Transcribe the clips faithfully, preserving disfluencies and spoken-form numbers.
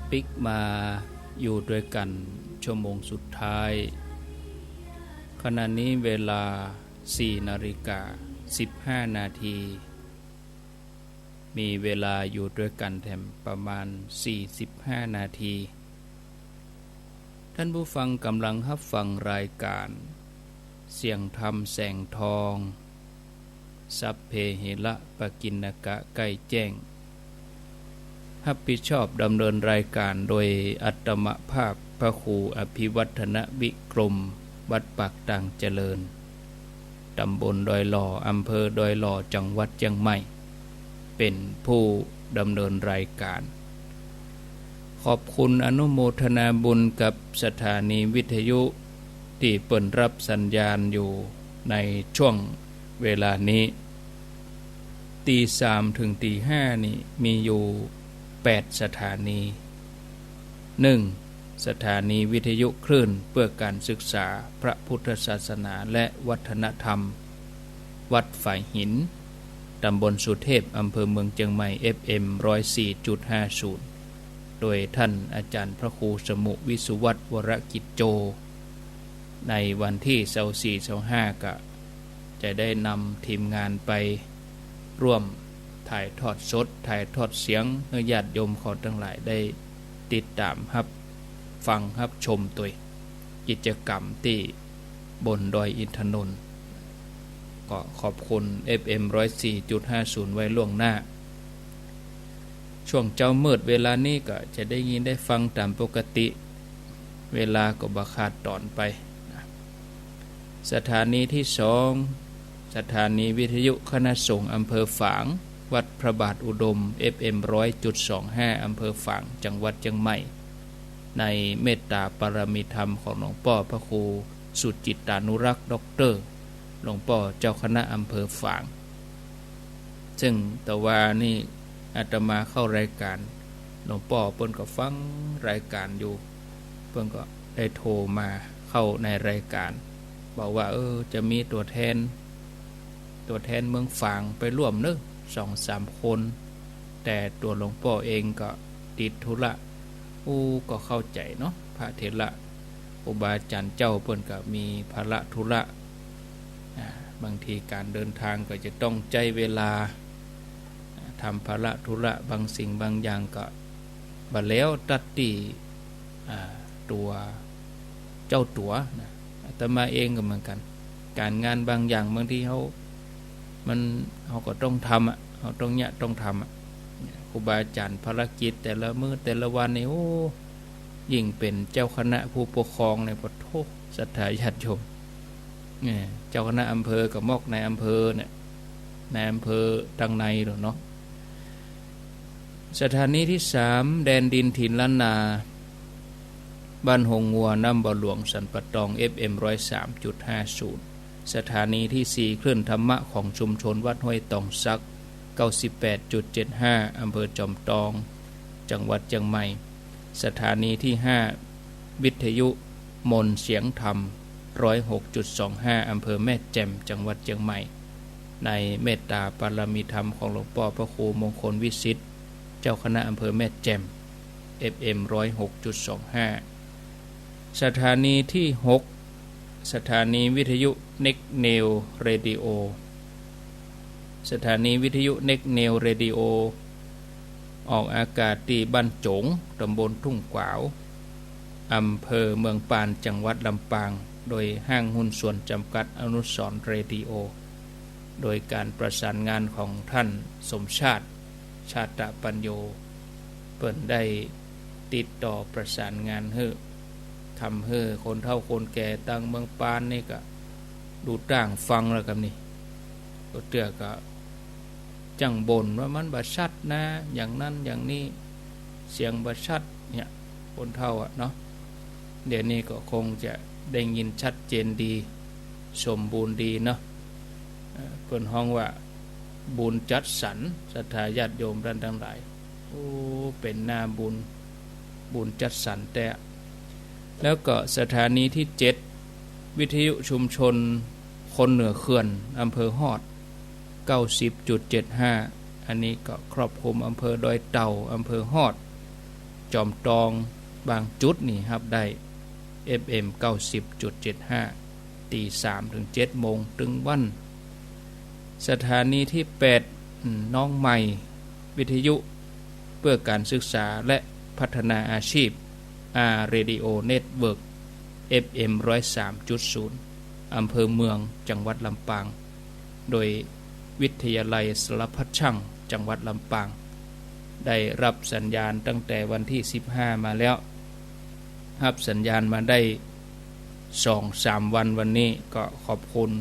ปิ๊กมาอยู่ด้วยกั๋นชั่วโมงสุดท้าย ขณะนี้เวลาสี่นาฬิกาสิบห้านาที มีเวลาอยู่ด้วยกั๋นแถมประมาณสี่สิบห้านาที ท่านผู้ฟังก่ำลังฮับฟังรายก๋านเสียงธรรมแสงทอง สัพเพหิระปกิณณกะใกล้แจ้ง ฮับผิดชอบดำเนินรายก๋านโดยอาตมาภาพพระครูอภิวัฒนวิกรม วัดปากตางเจริญ ต๋ำบลดอยหล่อ อำเภอดอยหล่อ จังหวัดเจียงใหม่ เป๋นผู้ดำเนินรายก๋าน ขอบคุณอนุโมทนาบุญกับสถานีวิทยุตี้เปิ้นฮับสัญญาณอยู่ในช่วงเวลานี้ ตีสามเถิงตีห้านี่มีอยู่แปดสถานี หนึ่ง สถานีวิทยุคลื่นเพื่อการศึกษาพระพุทธศาสนาและวัฒนธรรม วัดฝายหิน ต๋ำบลสุเทพ อำเภอเมืองเจียงใหม่ เอฟเอ็ม ร้อยสี่จุดห้าศูนย์ โดยท่านอาจารย์พระครูสมุ วิสุวัฒน์ วรกิจโจ ในวันตี้ซาวสี่ ซาวห้า ก็จะได้นำทีมงานไปร่วมถ่ายทอดสด ถ่ายทอดเสียงหื้อญาติโยมเขาตังหลายได้ติดต๋ามฮับฟังฮับชมตวยกิจกรรมตี้บนดอยอินทนนท์ ก็ขอบคุณ เอฟเอ็ม ร้อยสี่จุดห้าศูนย์ ไว้ล่วงหน้า ช่วงเจ๊ามืดเวลานี้ก็จะได้ยินได้ฟังต๋ามปกติ เวลาก็บ่ขาดต๋อนไป สถานีที่สอง สถานีวิทยุคณะสงฆ์อำเภอฝาง วัดพระบาทอุดม เอฟเอ็ม ร้อยจุดสองห้า อำเภอฝาง จังหวัดเจียงใหม่ ในเมตตาปารมีธรรมของหลวงป้อพระครูสุจิตตานุรักษ์ ด็อกเตอร์ หลวงป้อเจ้าคณะอำเภอฝาง ซึ่งตะวานี่อาตมาเข้ารายก๋าน หลวงป้อเปิ้นก็ฟังรายก๋านอยู่ เปิ้นก็ได้โทรมาเข้าในรายก๋าน บอกว่า เออ จะมีตั๋วแทน ตั๋วแทนเมืองฝางไปร่วมเนอะ สองสามคน แต่ตั๋วหลวงป้อเองก็ติดธุระ อู้ ก็เข้าใจ๋เนาะ พระเถระ ครูบาอาจ๋ารย์เจ้าเปิ้นก็มีภาระธุระ อ่า บางทีก๋านเดินทางก็จะต้องใจ๊เวลา อ่า ทำภาระธุระบางสิ่งบางอย่างก็บ่แล้วตั๊ดตี้ อ่า ตั๋ว เจ้าตั๋วนะ อาตมาเองก็เหมือนกั๋น ก๋านงานบางอย่างบางทีเฮา มัน เฮาก็ต้องทำอะ เฮาต้องเยียะต้องทำอะ เนี่ย ครูบาอาจ๋ารย์ภารกิจแต่ละมื้อแต่ละวันนี่ โอ้ ยิ่งเป๋นเจ้าคณะผู้ปกครองเนี่ย ปะโถ ศรัทธาญาติโยม เนี่ย เจ้าคณะอำเภอก็มอกนายอำเภอเนี่ย นายอำเภอตังในโน่นเนาะ สถานีที่สาม แดนดินถิ่นล้านนา บ้านฮงงัว น้ำบ่อหลวง สันป่าตอง เอฟเอ็ม ร้อยสามจุดห้าศูนย์ สถานีที่สี่ คลื่นธรรมะของชุมชนวัดห้วยตองสัก เก้าสิบแปดจุดเจ็ดห้า อำเภอจอมตอง จังหวัดเจียงใหม่ สถานีที่ห้า วิทยุมนต์เสียงธรรม ร้อยหกจุดสองห้า อำเภอแม่แจ่ม จังหวัดเจียงใหม่ ในเมตตาปารมีธรรมของหลวงป้อพระครูมงคลวิสิทธิ์ เจ้าคณะอำเภอแม่แจ่ม เอฟเอ็ม ร้อยหกจุดสองห้า สถานีที่หก สถานีวิทยุเน็กเนวเรดิโอ สถานีวิทยุเน็กเนวเรดิโอ ออกอากาศตี้บ้านโจ๋ง ตำบลทุ่งกวาว อำเภอเมืองปาน จังหวัดลำปาง โดยห้างหุ้นส่วนจำกัดอนุสรณ์เรดิโอ โดยการประสานงานของท่านสมชาติ ชาตะปัญโญ เปิ้นได้ติดต่อประสานงานหื้อ ทำหื้อคนเฒ่าคนแก่ตางเมืองปานนี่ก็ดูต้างฟังแล้วกั๋นนี่ ก็เตื้อก็ จั่งบ่นว่ามันบ่ชัดนะ อย่างนั้นอย่างนี้ เสียงบ่ชัดเนี่ย คนเฒ่าอะเนาะ เดี๋ยวนี้ก็คงจะได้ยินชัดเจนดี สมบูรณ์ดีเนาะ เอ่อ เปิ้นฮ้องว่าบุญจัดสรร ศรัทธาญาติโยมต้านตังหลาย โอ้ เป๋นหน้าบุญ บุญจัดสรรแต๊ แล้วก็สถานีที่เจ็ด วิทยุชุมชนคนเหนือเขื่อน อำเภอฮอด เก้าสิบจุดเจ็ดห้า อันนี้ก็ครอบคลุมอำเภอดอยเต่า อำเภอฮอด จอมตองบางจุดนี่ฮับได้ เอฟเอ็ม เก้าสิบจุดเจ็ดห้า ตีสามเถิงเจ็ดโมงตึงวัน สถานีตี้แปด อืม น้องใหม่ วิทยุเปื้อก๋านศึกษาและพัฒนาอาชีพ อาร์ Radio Network เอฟเอ็ม ร้อยสามจุดศูนย์ อำเภอเมือง จังหวัดลำปาง โดยวิทยาลัยสารพัดช่าง จังหวัดลำปาง ได้ฮับสัญญาณตั้งแต่วันตี้สิบห้ามาแล้ว ฮับสัญญาณมาได้สองสามวัน วันนี้ก็ขอบคุณ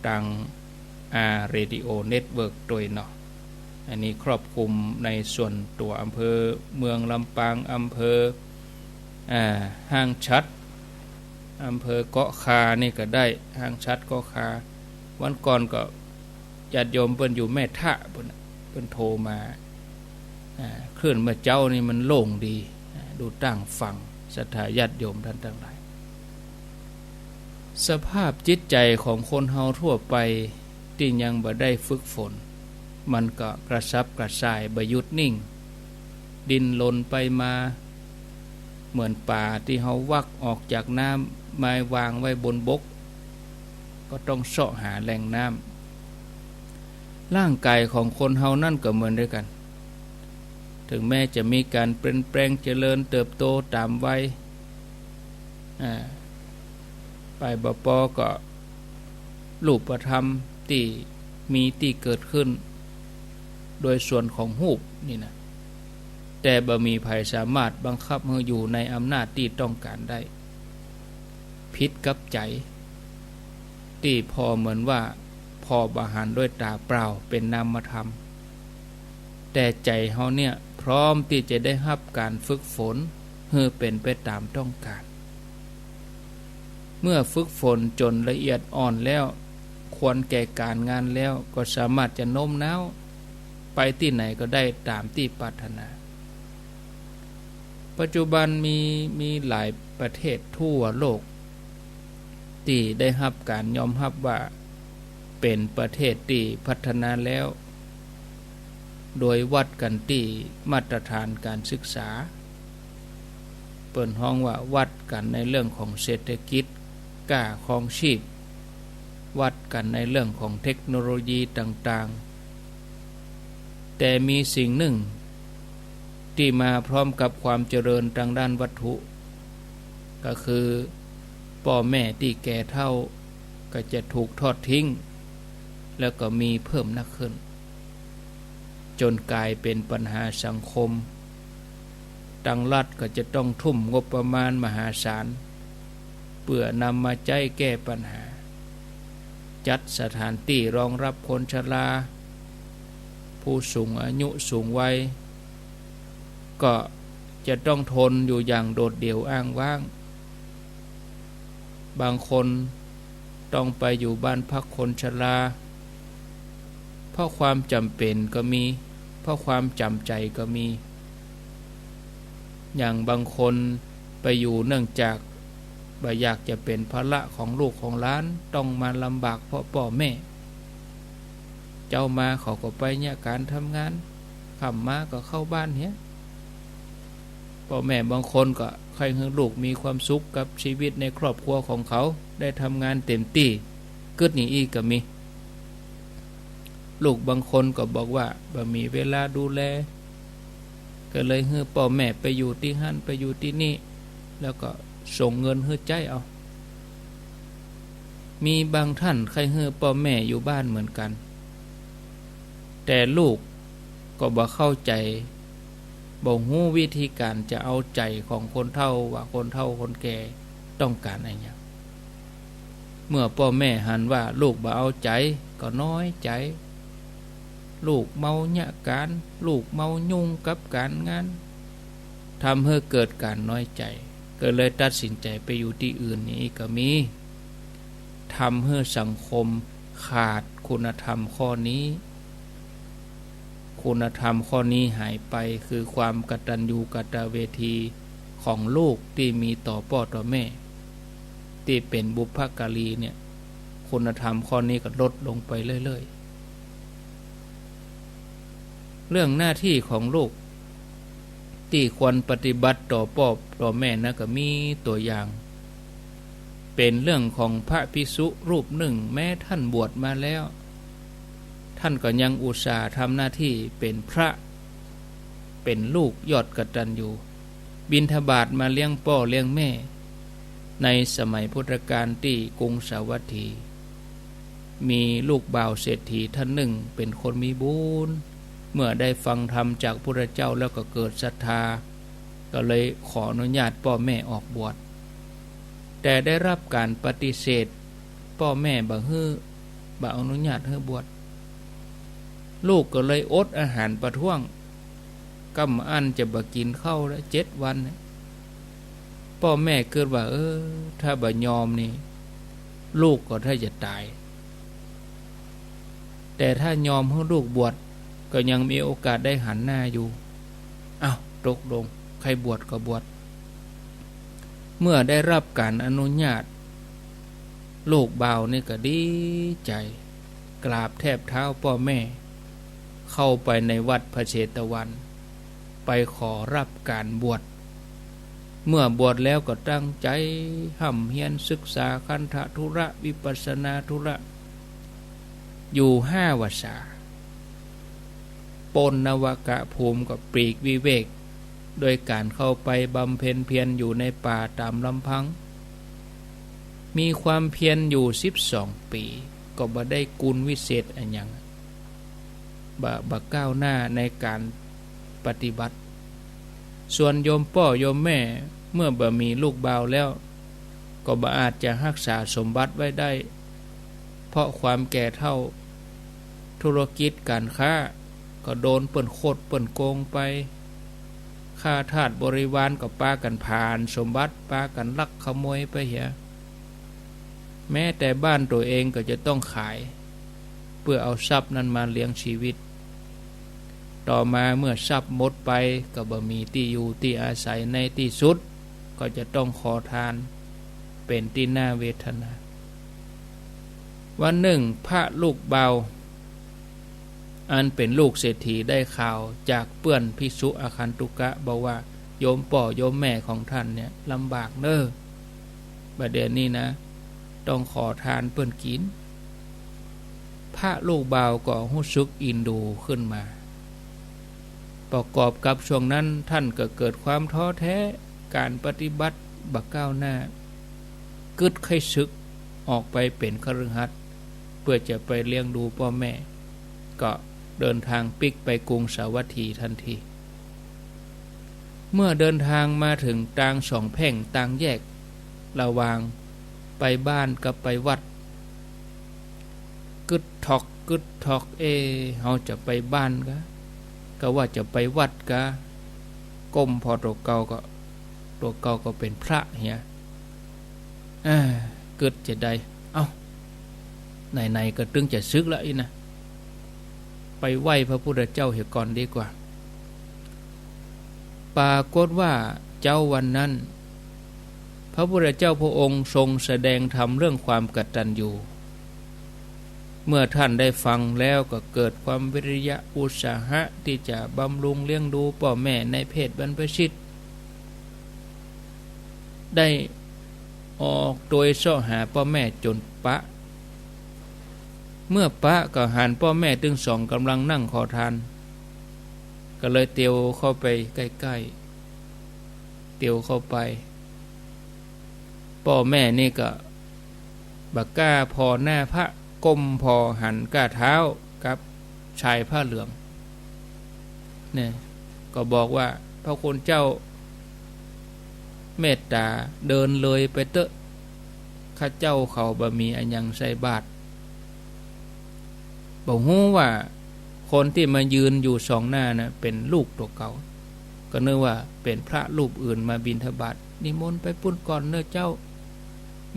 ตาง อาร์ Radio Network ตวยเนาะ อันนี้ครอบคลุมในส่วนตั๋วอำเภอเมืองลำปาง อำเภอ อ่า ห้างฉัตร อำเภอเกาะคานี่ก็ได้ ห้างฉัตร เกาะคา วันก่อนก็ญาติโยมเปิ้นอยู่แม่ทะปู้นน่ะ เปิ้นโทรมา อ่า คลื่นเมื่อเจ๊านี่มันโล่งดี อ่า ดูตางฟัง ศรัทธาญาติโยมต้านตังหลาย สภาพจิตใจ๋ของคนเฮาทั่วไปตี้ยังบ่ได้ฝึกฝน มันก็กระสับกระส่าย บ่หยุดนิ่ง ดิ้นรนไปมา เหมือนป๋าตี้เฮาวักออกจากน้ำ มาวางไว้บนบก ก็ต้องเซาะหาแหล่งน้ำ ร่างก๋ายของคนเฮานั้นก็เหมือนเดียวกั๋น เถิงแม้จะมีก๋านเปลี่ยนแปลงเจริญเติบโตต๋ามวัย อ่า ไปบ่ปอก็รูปธรรมตี้มีตี้เกิดขึ้น โดยส่วนของฮูปนี่นะ แต่บ่มีใผสามารถบังคับหื้ออยู่ในอำนาจตี้ต้องก๋านได้ ผิดกับใจ๋ ตี้ผ่อเหมือนว่าผ่อบ่หันด้วยต๋าเปล่า เป๋นนามธรรม แต่ใจ๋เฮาเนี่ยพร้อมตี้จะได้ฮับก๋านฝึกฝนหื้อเป๋นไปต๋ามต้องก๋าน เมื่อฝึกฝนจ๋นละเอียดอ่อนแล้ว ควรแก่ก๋านงานแล้ว ก็สามารถจะโน้มน้าวไปตี้ไหนก็ได้ต๋ามตี้ปรารถนา ปัจจุบันมี มีหลายประเทศทั่วโลก ตี้ได้ฮับก๋านยอมฮับว่าเป๋นประเทศตี้พัฒนาแล้ว โดยวัดกั๋นตี้มาตรฐานก๋านศึกษา เปิ้นฮ้องว่าวัดกั๋นในเรื่องของเศรษฐกิจ ก้าครองชีพ วัดกั๋นในเรื่องของเทคโนโลยีต่างๆ แต่มีสิ่งนึ่งตี้มาพร้อมกับความเจริญตางด้านวัตถุ ก็คือป้อแม่ตี้แก่เฒ่าก็จะถูกทอดทิ้ง แล้วก็มีเพิ่มนักขึ้น จ๋นก๋ายเป๋นปัญหาสังคม ตางรัฐก็จะต้องทุ่มงบประมาณมหาศาล เปื้อนำมาใจ๊แก้ปัญหา จัดสถานตี้รองรับคนชรา ผู้สูงอายุสูงวัย ก็จะต้องทนอยู่อย่างโดดเดี่ยวอ้างว้าง บางคนต้องไปอยู่บ้านพักคนชรา เพราะความจ๋ำเป๋นก็มี เพราะความจ๋ำใจ๋ก็มี อย่างบางคนไปอยู่เนื่องจากบ่อยากจะเป๋นภาระของลูกของหลาน ต้องมาลำบากเพราะป้อแม่ เจ๊ามาเขาก็ไปเยียะก๋านทำงาน ค่ำมาก็เข้าบ้านเหีย ป้อแม่บางคนก็ใค่หื้อลูกมีความสุขกับชีวิตในครอบครัวของเขา ได้ทำงานเต็มตี้ กึ๊ดอย่างอี้ก็มี ลูกบางคนก็บอกว่าบ่มีเวลาดูแล ก็เลยหื้อป้อแม่ไปอยู่ตี้หั้นไปอยู่ตี้นี่ แล้วก็ส่งเงินหื้อใจ๊เอา มีบางท่านใค่หื้อป้อแม่อยู่บ้านเหมือนกั๋น แต่ลูกก็บ่เข้าใจ๋ บ่ฮู้วิธีก๋านจะเอาใจ๋ของคนเฒ่า ว่าคนเฒ่าคนแก่ต้องก๋านอะหยัง เมื่อป้อแม่หันว่าลูกบ่เอาใจ๋ ก็น้อยใจ๋ ลูกเมาเยียะก๋าน ลูกเมายุ่งกับก๋านงาน ทำหื้อเกิดก๋านน้อยใจ๋ ก็เลยตัดสินใจ๋ไปอยู่ตี้อื่น อย่างอี้ก็มี ทำหื้อสังคมขาดคุณธรรมข้อนี้ คุณธรรมข้อนี้หายไป คือความกตัญญูกตเวทีของลูกตี้มีต่อป้อต่อแม่ ตี้เป๋นบุพการีเนี่ย คุณธรรมข้อนี้ก็ลดลงไปเรื่อยๆ เรื่องหน้าตี้ของลูก ตี้ควรปฏิบัติต่อป้อต่อแม่นะ ก็มีตั๋วอย่าง เป๋นเรื่องของพระภิกษุรูปนึ่ง แม้ท่านบวชมาแล้ว ท่านก็ยังอุตส่าห์ทำหน้าตี้เป๋นพระ เป๋นลูกยอดกตัญญู บิณฑบาตมาเลี้ยงป้อเลี้ยงแม่ ในสมัยพุทธกาลตี้กรุงสาวัตถี มีลูกบ่าวเศรษฐีท่านนึ่งเป๋นคนมีบุญ เมื่อได้ฟังธรรมจากพุทธเจ้าแล้วก็เกิดศรัทธา ก็เลยขออนุญาตป้อแม่ออกบวช แต่ได้ฮับก๋านปฏิเสธ ป้อแม่บ่หื้อ บ่อนุญาตหื้อบวช ลูกก็เลยอดอาหารประท้วง ก้ำอั้นจะบ่กิ๋นข้าวแล้วเจ็ดวันเนี่ย ป้อแม่กึ๊ดว่า เออ ถ้าบ่ยอมนี่ ลูกก็ถ้าจะต๋าย แต่ถ้ายอมหื้อลูกบวช ก็ยังมีโอกาสได้หันหน้าอยู่ เอ้า ตกลง ใค่บวชก็บวช เมื่อได้ฮับก๋านอนุญาต ลูกบ่าวนี่ก็ดีใจ๋ กราบแทบเท้าป้อแม่ เข้าไปในวัดพระเชตวัน ไปขอฮับก๋านบวช เมื่อบวชแล้วก็ตั้งใจ๋ฮ่ำเฮียนศึกษาคันธะธุระ วิปัสสนาธุระ อยู่ห้าวรรษา ป๊นนรกภูมิก็ปลีกวิเวก โดยก๋านเข้าไปบำเพ็ญเพียรอยู่ในป่าต๋ามลำพัง มีความเพียรอยู่สิบสองปี๋ ก็บ่ได้กุณวิเศษอะหยัง บ่ บ่ก้าวหน้าในก๋านปฏิบัติ ส่วนโยมป้อโยมแม่ เมื่อบ่มีลูกบ่าวแล้ว ก็บ่อาจจะฮักษาสมบัติไว้ได้ เพราะความแก่เฒ่า ธุรกิจก๋านค้า ก็โดนเปิ้นคดเปิ้นโกงไป ข้าทาสบริวารก็ปากั๋นผลาญสมบัติ ปากั๋นลักขโมยไปเหีย แม้แต่บ้านตั๋วเองก็จะต้องขาย เปื้อเอาทรัพย์นั้นมาเลี้ยงชีวิต ต่อมาเมื่อทรัพย์หมดไป ก็บ่มีตี้อยู่ตี้อาศัย ในตี้สุดก็จะต้องขอทาน เป๋นตี้น่าเวทนา วันนึ่งพระลูกบ่าว อันเป๋นลูกเศรษฐีได้ข่าวจากเปื้อนภิกษุอาคันตุกะ บอกว่า โยมป้อโยมแม่ของต้านเนี่ยลำบากเน่อ บ่าเดี่ยวนี้นะ ต้องขอทานเปิ้นกิ๋น พระลูกบ่าวก็ฮู้สึกอินดูขึ้นมา ประกอบกับช่วงนั้นต้านก็เกิดความท้อแท้ ก๋านปฏิบัติบ่ก้าวหน้า กึ๊ดใค่สึกออกไปเป๋นคฤหัสถ์ เปื้อจะไปเลี้ยงดูป้อแม่ ก็เดินทางปิ๊กไปกรุงสาวัตถีทันที เมื่อเดินทางมาเถิงตางสองแพ่ง ตางแยกระหว่างไปบ้านกับไปวัด กึ๊ดถอกกึ๊ดถอก เอ๊ะ เฮาจะไปบ้านกา กาว่าจะไปวัดกา ก้มผ่อตั๋วเก่าก็ ตั๋วเก่าก็เป๋นพระเหีย อ่า กึ๊ดจะใด เอ้า ไหนๆ ก็ตึงจะสึกละอี้นะ ไปไหว้พระพุทธเจ้าเหียก่อนดีกว่า ปรากฏว่าเจ๊าวันนั้น พระพุทธเจ้าพระองค์ทรงแสดงธรรมเรื่องความกตัญญู เมื่อต้านได้ฟังแล้วก็เกิดความวิริยะอุตสาหะตี้จะบำรุงเลี้ยงดูป้อแม่ในเพศบรรพชิต ได้ออกตวยเซาะหาป้อแม่จ๋นปะ เมื่อปะก็หันป้อแม่ตึงสองก่ำลังนั่งขอทาน ก็เลยเตียวเข้าไปใก้ๆ เตียวเข้าไป ป้อแม่นี่ก็บ่ก้าผ่อหน้าพระ ก้มผ่อหันก้าเท้ากับชายผ้าเหลือง เนี่ย ก็บอกว่า พระคุณเจ้าเมตต๋าเดินเลยไปเต๊อะ ข้าเจ้าเขาบ่มีอะหยังใส่บาตร บ่ฮู้ว่าคนตี้มายืนอยู่สองหน้าน่ะเป๋นลูกตั๋วเก่า ก็นึกว่าเป๋นพระรูปอื่นมาบิณฑบาต นิมนต์ไปปู้นก่อนเน่อเจ้า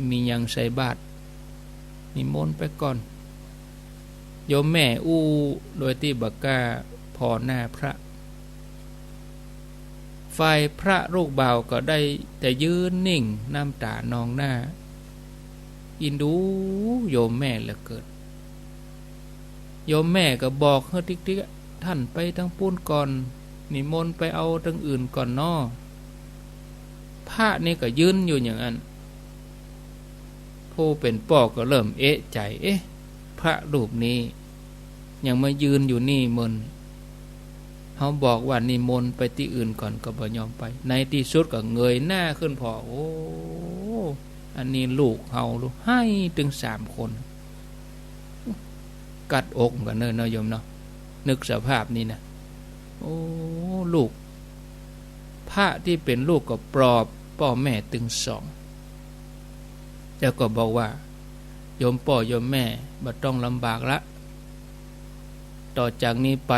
มีหยังใส่บาตร นิมนต์ไปก่อน โยมแม่อู้โดยตี้บ่ก้าผ่อหน้าพระ ฝ่ายพระลูกบ่าวก็ได้แต่ยืนนิ่ง น้ำต๋านองหน้า อินดูโยมแม่เหลือเกิน โยมแม่ก็บอกหื้อติ๊กๆ ต้านไปตางปู้นก่อน นิมนต์ไปเอาตังอื่นก่อนเนาะ พระนี่ก็ยืนอยู่อย่างนั้น ผู้เป๋นป้อก็เริ่มเอะใจ๋ เอ๊ะ พระรูปนี้ยังมายืนอยู่นี่เมิน เฮาบอกว่านิมนต์ไปตี้อื่นก่อนก็บ่ยอมไป ในตี้สุดก็เงยหน้าขึ้นผ่อ โอ้ อันนี้ลูกเฮาลูก ไห้ตึงสามคน กัดอกเหมือนกันเนาะ เนาะโยมเนาะ นึกสภาพนี้นะ โอ้ ลูก พระตี้เป๋นลูกก็ปลอบป้อแม่ตึงสอง แล้วก็บอกว่า โยมป้อโยมแม่บ่ต้องลำบากละ ต่อจากนี้ไป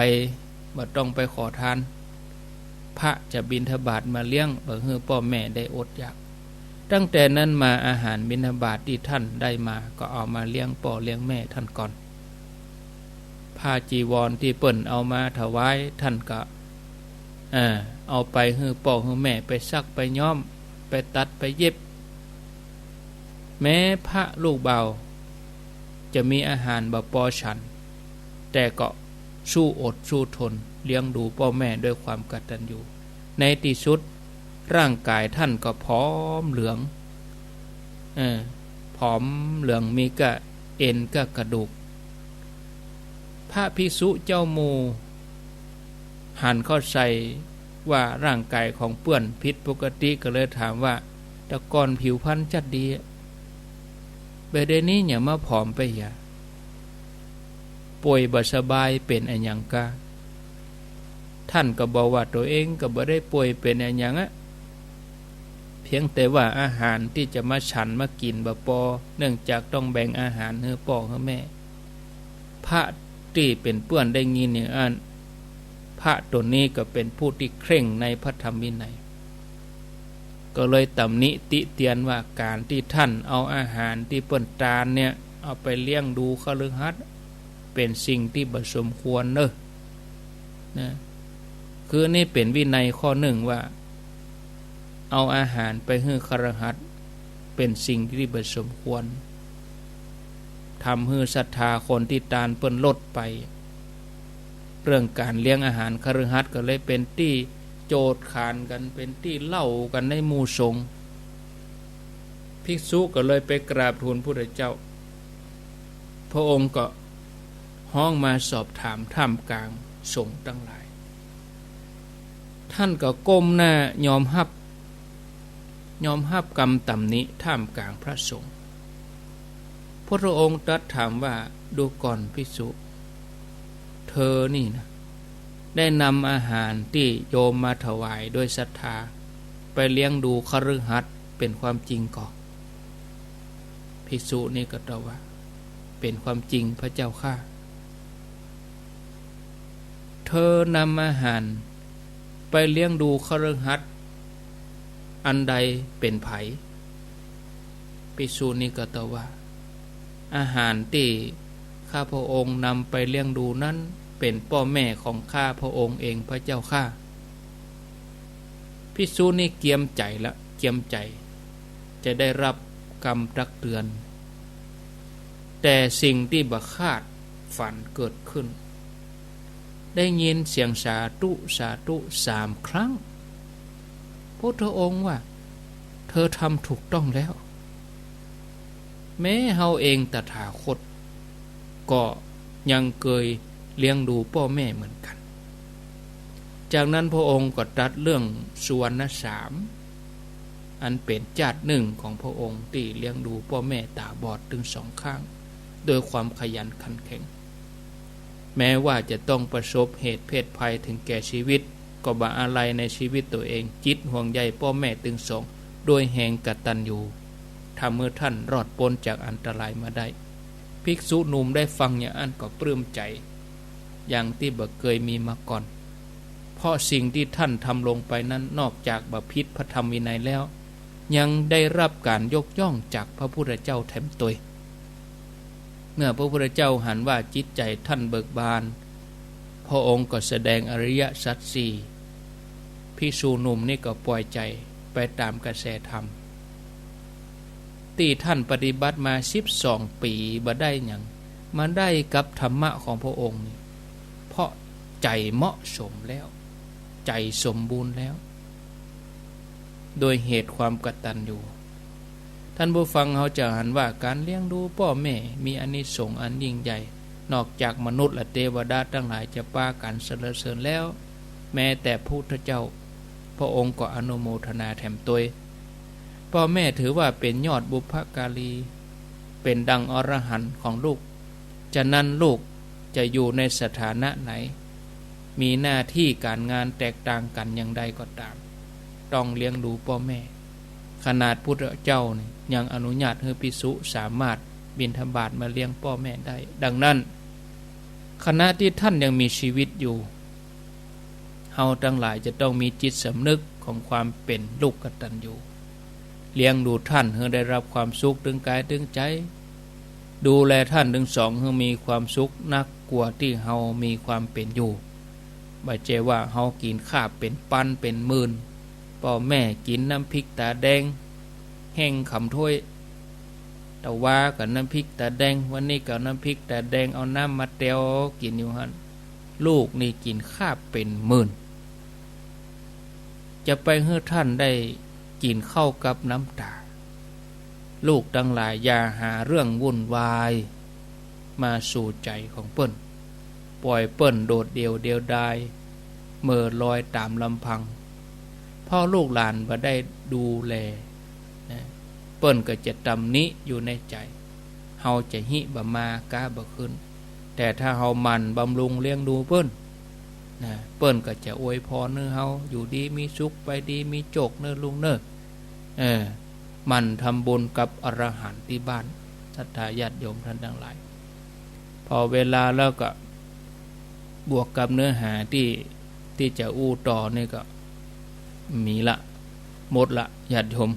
บ่ต้องไปขอทาน พระจะบิณฑบาตมาเลี้ยง บ่หื้อป้อแม่ได้อดอยาก ตั้งแต่นั้นมาอาหารบิณฑบาตตี้ท่านได้มาก็เอามาเลี้ยงป้อเลี้ยงแม่ท่านก่อน ผ้าจีวรตี้เปิ้นเอามาถวายท่านก็ เอ่อ เอาไปหื้อป้อหื้อแม่ไปซักไปย้อม ไปตัดไปเย็บ แม้พระลูกบ่าวจะมีอาหารบ่ปอฉัน แต่ก็สู้อดสู้ทนเลี้ยงดูป้อแม่ด้วยความกตัญญู ในตี้สุดร่างกายท่านก็ผอมเหลือง เออ ผอมเหลืองมีก้าเอ็นก้ากระดูก พระภิกษุเจ้าหมู่หันเข้าใส่ว่าร่างกายของเปื้อนผิดปกติ ก็เลยถามว่า แต่ก่อนผิวพรรณจัดดีอะ บ่าเดี๋ยวนี้หยังมาผอมไปหยา ป่วยบ่สบายเป๋นอะหยังกา ท่านก็บอกว่าตัวเองก็บ่ได้ป่วยเป๋นอะหยังอะ เพียงแต่ว่าอาหารตี้จะมาฉันมากิ๋นบ่ปอ เนื่องจากต้องแบ่งอาหารหื้อป้อหื้อแม่ พระตี้เป๋นเปื้อนได้ยินอย่างอั้น พระต๋นนี้ก็เป๋นผู้ตี้เคร่งในพระธรรมวินัย ก็เลยตำหนิติเตียนว่าก๋านตี้ท่านเอาอาหารตี้เปิ้นตานเนี่ย เอาไปเลี้ยงดูคฤหัสถ์ เป๋นสิ่งตี้บ่สมควรเน่อ นะ คือนี่เป๋นวินัยข้อนึ่งว่า เอาอาหารไปหื้อคฤหัสถ์ เป๋นสิ่งตี้บ่สมควร ทำหื้อศรัทธาคนตี้ตานเปิ้นลดไป เรื่องก๋านเลี้ยงอาหารคฤหัสถ์ก็เลยเป๋นตี้โจษขานกั๋น เป๋นตี้เล่ากั๋นในหมู่สงฆ์ ภิกษุก็เลยไปกราบทูลพุทธเจ้า พระองค์ก็ฮ้องมาสอบถามท่ามกลางสงฆ์ตังหลาย ท่านก็ก้มหน้ายอมฮับ ยอมฮับกำตำหนิท่ามกลางพระสงฆ์ พุทธองค์ตรัสถามว่า ดูก่อนภิกษุ เธอนี่นะ ได้นำอาหารตี้โยมมาถวายด้วยศรัทธา ไปเลี้ยงดูคฤหัสถ์เป๋นความจริงก่อ ภิกษุนี่ก็ตอบว่า เป๋นความจริงพระเจ้าข้า เธอนำอาหารไปเลี้ยงดูคฤหัสถ์อันใดเป๋นใผ ภิกษุนี่ก็ตอบว่า อาหารตี้ข้าพระองค์นำไปเลี้ยงดูนั้นเป๋นป้อแม่ของข้าพระองค์เองพระเจ้าข้า ภิกษุนี่เกียมใจ๋ละ เกียมใจ๋จะได้ฮับกำตักเตือน แต่สิ่งตี้บ่คาดฝันเกิดขึ้น ได้ยินเสียงสาธุ สาธุ สามครั้ง พุทธองค์ว่า เธอทำถูกต้องแล้ว แม้เฮาเองตถาคต ก็ยังเกยเลี้ยงดูป้อแม่เหมือนกั๋น จากนั้นพระองค์ก็ตรัสเรื่องสุวรรณสาม อันเป๋นจาตินึ่งของพระองค์ตี้เลี้ยงดูป้อแม่ต๋าบอดตึงสองข้าง ด้วยความขยันขันแข็ง แม้ว่าจะต้องประสบเหตุเพศภัยถึงแก่ชีวิต ก็บ่อาลัยในชีวิตตัวเอง จิตห่วงใยป้อแม่ตึงสอง ด้วยแฮงกตัญญู ทำหื้อท่านรอดป๊นจากอันตรายมาได้ ภิกษุหนุ่มได้ฟังอย่างอั้นก็ปลื้มใจ๋ อย่างตี้บ่เกยมีมาก่อน เพราะสิ่งตี้ท่านทำลงไปนั้นนอกจากบ่ผิดพระธรรมวินัยแล้ว ยังได้ฮับก๋านยกย่องจากพระพุทธเจ้าแถมตวย เมื่อพระพุทธเจ้าหันว่าจิตใจ๋ท่านเบิกบาน พระองค์ก็แสดงอริยสัจสี่ ภิกษุหนุ่มนี่ก็ปล่อยใจ๋ไปต๋ามกระแสธรรม ตี้ท่านปฏิบัติมาสิบสองปี๋บ่ได้หยัง มาได้กับธรรมะของพระองค์นี่ เพราะใจ๋เหมาะสมแล้ว ใจ๋สมบูรณ์แล้ว โดยเหตุความกตัญญู ท่านผู้ฟัง เฮาจะหันว่าก๋านเลี้ยงดูป้อแม่มีอานิสงส์อันยิ่งใหญ่ นอกจากมนุษย์และเตวดาตังหลายจะปากั๋นสรรเสริญแล้ว แม้แต่พุทธเจ้าพระองค์ก็อนุโมทนาแถมตวย ป้อแม่ถือว่าเป๋นยอดบุพการี เป๋นดังอรหันต์ของลูก ฉะนั้นลูกจะอยู่ในสถานะไหน มีหน้าตี้ก๋านงานแตกต่างกั๋นอย่างใดก็ต๋าม ต้องเลี้ยงดูป้อแม่ ขนาดพุทธเจ้านี่ยังอนุญาตหื้อภิกษุสามารถบิณฑบาตมาเลี้ยงป้อแม่ได้ ดังนั้น ขณะตี้ท่านยังมีชีวิตอยู่ เฮาตังหลายจะต้องมีจิตสำนึกของความเป๋นลูกกตัญญู เลี้ยงดูท่านหื้อได้รับความสุขตึงก๋ายตึงใจ๋ ดูแลท่านตึงสองหื้อมีความสุขนักกว่าตี้เฮามีความเป๋นอยู่ บ่ใจ้ว่าเฮากิ๋นข้าวเป๋นปันเป๋นหมื่น ป้อแม่กิ๋นน้ำพริกต๋าแดง แห้งขำถ้วย ตะวาก็น้ำพริกต๋าแดง วันนี้ก็น้ำพริกต๋าแดง เอาน้ำมาแตวกิ๋นอยู่หั้น ลูกนี่กิ๋นข้าวเป๋นหมื่น จะไปหื้อท่านได้กิ๋นข้าวกับน้ำต๋า ลูกตังหลายอย่าหาเรื่องวุ่นวายมาสู่ใจ๋ของเปิ้น ป่อยเปิ้นโดดเดี่ยวเดียวดาย เหม่อลอยต๋ามลำพัง เพราะลูกหลานบ่ได้ดูแลนะ เปิ้นก็จะตำหนิอยู่ในใจ๋ เฮาจะฮิบ่มาก๊าบ่ขึ้น แต่ถ้าเฮาหมั่นบำรุงเลี้ยงดูเปิ้นนะ เปิ้นก็จะอวยพรหื้อเฮาอยู่ดีมีสุข ไปดีมีโจคเน่อลูกเน่อ เออ หมั่นทำบุญกับอรหันต์ตี้บ้าน ศรัทธาญาติโยมท่านตังหลาย พอเวลาแล้วก็บวกกับเนื้อหาตี้ ตี้จะอู้ต่อนี่ก็มีละ หมดละ ญาติโยม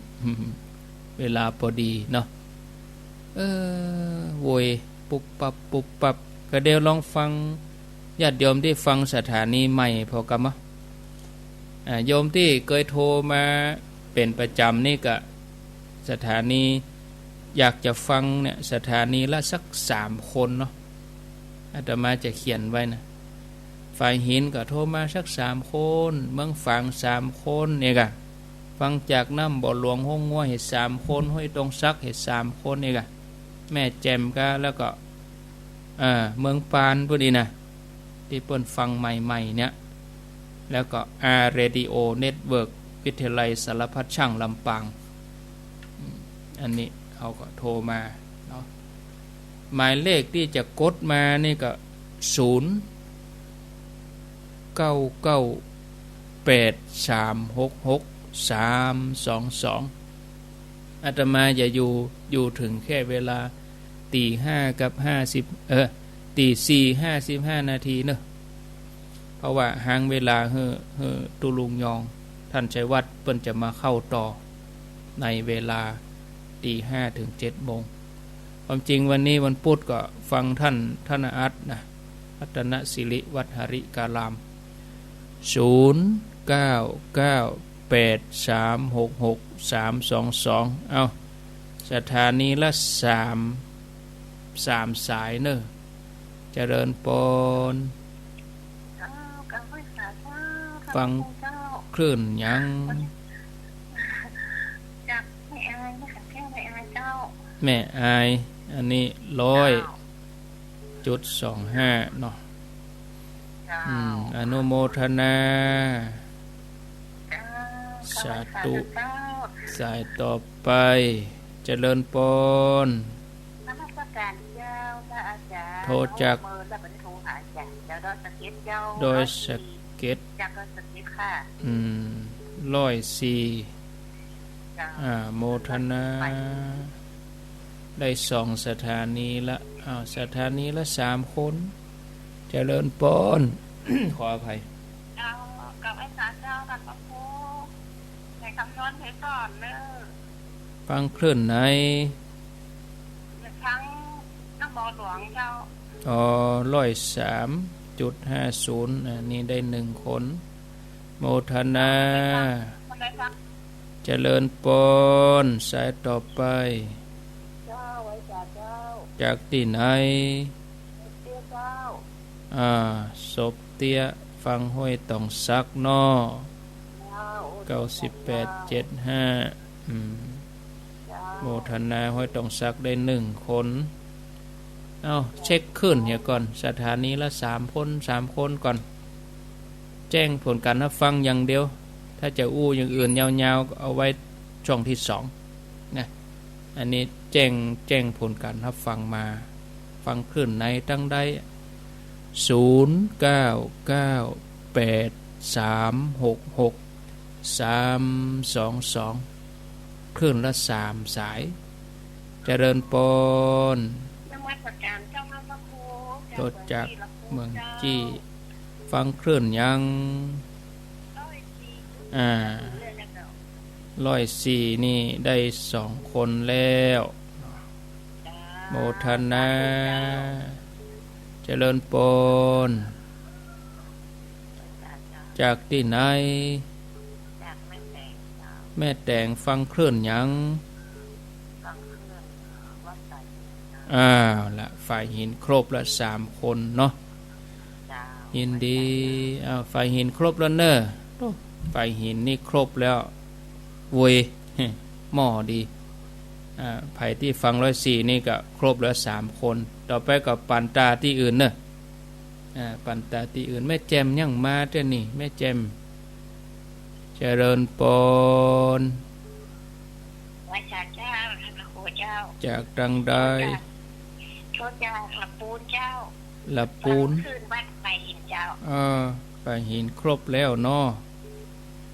เวลาพอดีเนาะ เออ โวย ปุ๊บปั๊บ ปุ๊บปั๊บ ก็เดี๋ยวลองฟัง ญาติโยมตี้ฟังสถานีใหม่ผ่อก่ำเนาะ อ่า โยมตี้เกยโทรมาเป๋นประจ๋ำนี่ก็ สถานี อยากจะฟังเนี่ย สถานีละสักสามคนเนาะ อาตมาจะเขียนไว้นะ ฝ่ายหินก็โทรมาสักสามคน เมืองฝางสามคนเนี่ยก่ะ ฟังจากน้ำบ่อหลวงห้วยงัวเหตุสามคน ห้วยตรงสักเหตุสามคนเนี่ยก่ะ แม่แจ่มก็ แล้วก็ เอ่อ เมืองปานปู้นอี้นะ ตี้เปิ้นฟังใหม่ๆ เนี่ย แล้วก็ อาร์ เรดิโอ เน็ตเวิร์ก วิทยาลัยสารพัดช่างลำปาง อืม อันนี้เขาก็โทรมาเนาะ หมายเลขตี้จะกดมานี่ก็ ศูนย์ เก้า เก้า แปด สาม หก หก สาม สอง สอง อาตมาจะอยู่ อยู่เถิงแค่เวลาตีห้ากับห้าสิบ เออ ตีสี่ห้าสิบห้านาทีเนอะ เพราะว่าฮ้างเวลาหื้อ หื้อตุ๊ลุงยอง ท่านชัยวัฒน์เปิ้นจะมาเข้าต่อในเวลาตีห้าถึงเจ็ดโมง ความจริงวันนี้วันพุธก็ฟังท่านธนอัตนะ รัตนสิริวัฒน์หริการาม ศูนย์ เก้า เก้า แปด สาม หก หก สาม สอง สอง เอ้า สถานีละสาม สามสายเนอะ เจริญปอน เจ้า กราบไหว้สาเจ้า ฟัง เจ้า คลื่นหยัง จากแม่อายนะคะ แก้วแม่อายเจ้า แม่อาย อันนี้ร้อย เจ้า จุดสองห้าเนาะ เจ้า อืม อนุโมทนา เจ้า สาธุ เจ้า สายต่อไป เจริญปอน นมัสการเจ้า พระอาจารย์ โทรจาก โอ้ เมินแล้วบ่ได้โทรหาอาจารย์ เจ้า ดอยสะเก็ดเจ้า ดอยสะเก็ด จากดอยสะเก็ดค่ะ อืม ร้อยสี่ เจ้า อ่า โมทนา ได้สองสถานีละ อ้าว สถานีละสามคน เจริญปอน ขออภัย เจ้า กราบไหว้สาเจ้า ท่านพระครู ในคำนวณให้ก่อนเนอะ ฟังคลื่นไหน ฟังน้ำบ่อหลวงเจ้า อ๋อ ร้อยสามจุดห้าศูนย์ อ่า นี่ได้หนึ่งคน โมทนา คนใดฟัง เจริญปอน สายต่อไป เจ้า ไหว้สาเจ้า จากตี้ไหน เตี้ยเจ้า อ่า ศพเตี้ย ฟังห้วยตองสักเนาะ เก้าสิบแปดเจ็ดห้า อืม โมทนาห้วยตองสักได้หนึ่งคน เอ้า เช็คคลื่นเหียก่อน สถานีละสามคน สามคนก่อน แจ้งผลการฮับฟังอย่างเดียว ถ้าจะอู้อย่างอื่นยาวๆ ก็เอาไว้ช่วงที่สองนะ อันนี้แจ้ง แจ้งผลการฮับฟังมา ฟังคลื่นในตังได้ ศูนย์เก้าเก้าแปดสามหกหกสามสองสอง คลื่นละสามสาย เจริญปอน นมัสการเจ้าค่ะพระครู โตจากเมืองจี้ ฟังคลื่นยัง อ่า ร้อยสี่นี่ได้สองคนแล้ว โมทนา เจริญปอน จากตี้ไหน จากแม่แตงเจ้า แม่แตงฟังคลื่นยัง ฟังคลื่นวัดสายหินเจ้า อ้าวละ ฝ่ายหินครบละสามคนเนาะ เจ้า ยินดี อ้าว ฝ่ายหินครบแล้วเนอะ โอ้ ฝ่ายหินนี่ครบแล้ว เว้ย หม้อดี อ่า ใผตี้ฟังร้อยสี่นี่ก็ครบแล้วสามคน ต่อไปก็ปันตาตี้อื่นเนอะ อ่า ปันตาตี้อื่น แม่แจ่มยังมาเตื้อนี่ แม่แจ่ม เจริญปอน ไหว้สาเจ้า ท่านพระครูเจ้า จากตังใด โทรจากละปูนเจ้า ละปูน ฟังคลื่นวัดสายหินเจ้า เออ สายหินครบแล้วเนาะ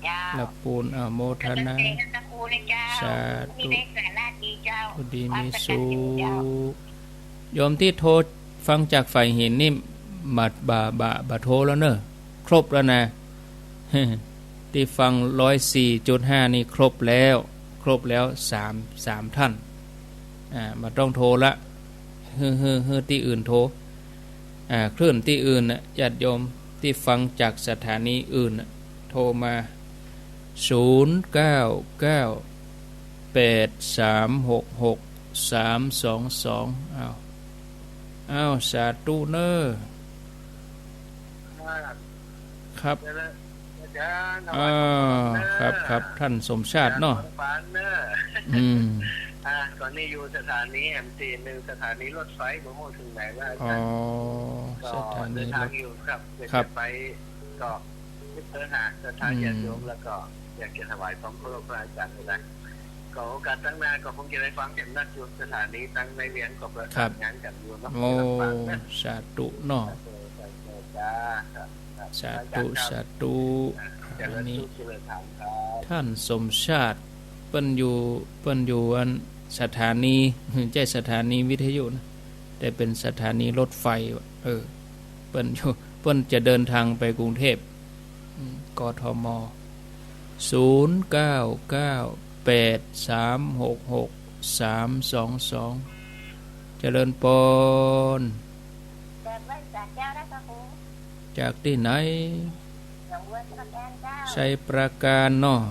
เจ้า ละปูน อ่า โมทนา เจริญเจริญพระครูนะเจ้า สาธุ มีได้สาระดีเจ้า อยู่ดีมีสุข โยมตี้โทรฟังจากสายหินนี่ บ่า บ่า บ่า บ่าโทรแล้วเนอะ ครบแล้วนะ ตี้ฟังร้อยสี่จุดห้านี่ครบแล้ว ครบแล้วสาม สามท่าน อ่า บ่ต้องโทรละ หื้อ หื้อ หื้อตี้อื่นโทร อ่า คลื่นตี้อื่นน่ะ ญาติโยมตี้ฟังจากสถานีอื่นน่ะ โทรมา ศูนย์เก้าเก้าแปดสามหกหกสามสองสอง อ้าว อ้าว สาธุเนอะ ครับ ครับ เดี๋ยวนะ อาจารย์ อ่า ถวายของขวัญเนอะ ครับ ครับ ท่านสมชาติเนาะ อาจารย์ของขวัญเนอะ อืม อ่า ตอนนี้อยู่สถานีแหมตี้นึ่ง สถานีรถไฟ บ่ฮู้เถิงไหนแล้วอาจารย์ อ๋อ ก็ สถานีรถ เดินทางอยู่ครับ เดี๋ยว ครับ จะไป ก็ เดินหาศรัทธา อืม ญาติโยม แล้วก็อยากจะถวายความเคารพพระอาจารย์นะ ก็โอกาสตังหน้าก็คงจะได้ฟังแหมนักอยู่ สถานีตังในเวียงก็ประสานงานกั๋นอยู่เนาะ ครับ โอ้ ลำปางนะ สาธุเนาะ เออ สาธุจ้า ครับ ครับ สาธุ สาธุ อ่า เจริญ อันนี้ สุข เจริญธรรมครับ ท่านสมชาติ เปิ้นอยู่ เปิ้นอยู่อันสถานี บ่ใจ้สถานีวิทยุนะ แต่เป๋นสถานีรถไฟว่ะ เออ เปิ้นอยู่ เปิ้นจะเดินทางไปกรุงเทพฯ อืม กทม ศูนย์เก้าเก้าแปดสามหกหกสามสองสอง เจริญปอน จากตี้ไหน หนองบัว ชัยปราการเจ้า ชัยปราการเนาะ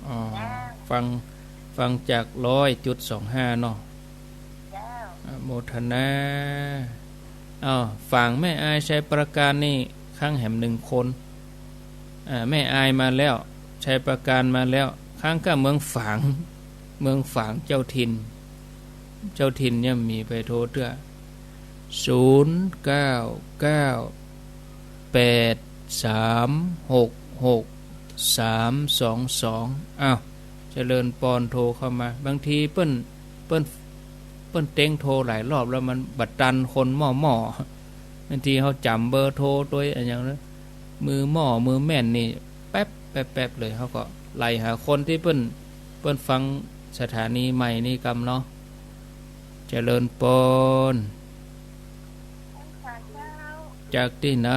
อ๋อ เจ้า ฟัง ฟังจากร้อยจุดสองห้าเนาะ เจ้า อนุโมทนา อ้าว ฝางแม่อาย ชัยปราการนี่ ครั้งแหมหนึ่งคน อ่า แม่อายมาแล้ว ชัยปราการมาแล้ว ครั้งก็เมืองฝาง เมืองฝางเจ้าถิ่น เจ้าถิ่นยังบ่มีไปโทรเตื้อ ศูนย์เก้าเก้าแปดสามหกหกสามสองสอง อ้าว เจริญปอน โทรเข้ามา บางทีเปิ้น เปิ้น เปิ้นเต็งโทรหลายรอบแล้วมันบ่ตันคนหม้อๆ บางทีเฮาจ๋ำเบอร์โทรตวยอะหยังนะ มือหม้อมือแม่นนี่ แป๊บ แป๊บ แป๊บเลย เฮาก็ไล่หาคนตี้เปิ้น เปิ้นฟังสถานีใหม่นี่กำเนาะ เจริญปอน จากตี้ไหน